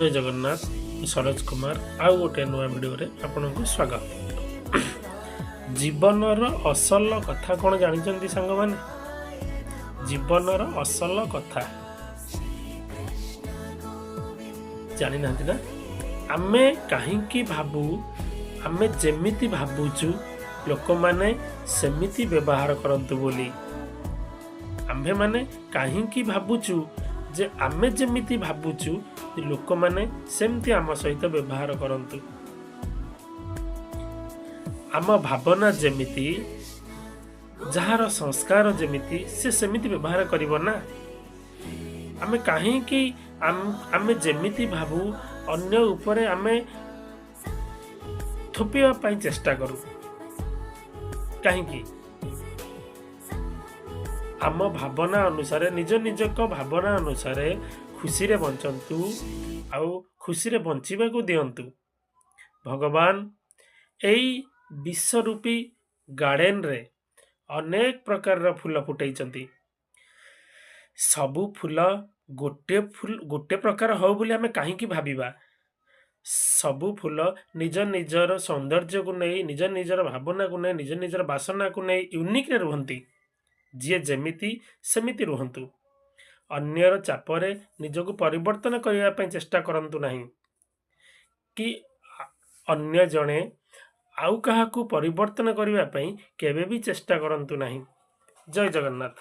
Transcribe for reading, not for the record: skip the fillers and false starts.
ଜୟ ଜଗନ୍ନାଥ। ମୁଁ ସରୋଜ କୁମାର, ଆଉ ଗୋଟେ ନୂଆ ଭିଡ଼ିଓରେ ଆପଣଙ୍କୁ ସ୍ୱାଗତ। ଜୀବନର ଅସଲ କଥା କ'ଣ ଜାଣିଛନ୍ତି ସାଙ୍ଗମାନେ? ଜୀବନର ଅସଲ କଥା ଜାଣିନାହାନ୍ତି ନା? ଆମେ କାହିଁକି ଭାବୁ ଆମେ ଯେମିତି ଭାବୁଛୁ ଲୋକମାନେ ସେମିତି ବ୍ୟବହାର କରନ୍ତୁ ବୋଲି? ଆମ୍ଭେମାନେ କାହିଁକି ଭାବୁଛୁ ଯେ ଆମେ ଯେମିତି ଭାବୁଛୁ ଲୋକମାନେ ସେମିତି ଆମ ସହିତ ବ୍ୟବହାର କରନ୍ତୁ? ଆମ ଭାବନା ଯେମିତି, ଯାହାର ସଂସ୍କାର ଯେମିତି, ସେ ସେମିତି ବ୍ୟବହାର କରିବ ନା। ଆମେ କାହିଁକି ଆମେ ଯେମିତି ଭାବୁ ଅନ୍ୟ ଉପରେ ଆମେ ଥୋପିବା ପାଇଁ ଚେଷ୍ଟା କରୁ କାହିଁକି? ଆମ ଭାବନା ଅନୁସାରେ, ନିଜ ନିଜଙ୍କ ଭାବନା ଅନୁସାରେ ଖୁସିରେ ବଞ୍ଚନ୍ତୁ ଆଉ ଖୁସିରେ ବଞ୍ଚିବାକୁ ଦିଅନ୍ତୁ। ଭଗବାନ ଏଇ ବିଶ୍ୱରୂପୀ ଗାର୍ଡେନରେ ଅନେକ ପ୍ରକାରର ଫୁଲ ଫୁଟେଇଛନ୍ତି। ସବୁ ଫୁଲ ଗୋଟେ ଫୁଲ ଗୋଟେ ପ୍ରକାର ହଉ ବୋଲି ଆମେ କାହିଁକି ଭାବିବା? ସବୁ ଫୁଲ ନିଜ ନିଜର ସୌନ୍ଦର୍ଯ୍ୟକୁ ନେଇ, ନିଜ ନିଜର ଭାବନାକୁ ନେଇ, ନିଜ ନିଜର ବାସନାକୁ ନେଇ ୟୁନିକ୍ରେ ରୁହନ୍ତି। ଯିଏ ଯେମିତି ସେମିତି ରୁହନ୍ତୁ। ଅନ୍ୟର ଚାପରେ ନିଜକୁ ପରିବର୍ତ୍ତନ କରିବା ପାଇଁ ଚେଷ୍ଟା କରନ୍ତୁ ନାହିଁ କି ଅନ୍ୟ ଜଣେ ଆଉ କାହାକୁ ପରିବର୍ତ୍ତନ କରିବା ପାଇଁ କେବେ ବି ଚେଷ୍ଟା କରନ୍ତୁ ନାହିଁ। ଜୟ ଜଗନ୍ନାଥ।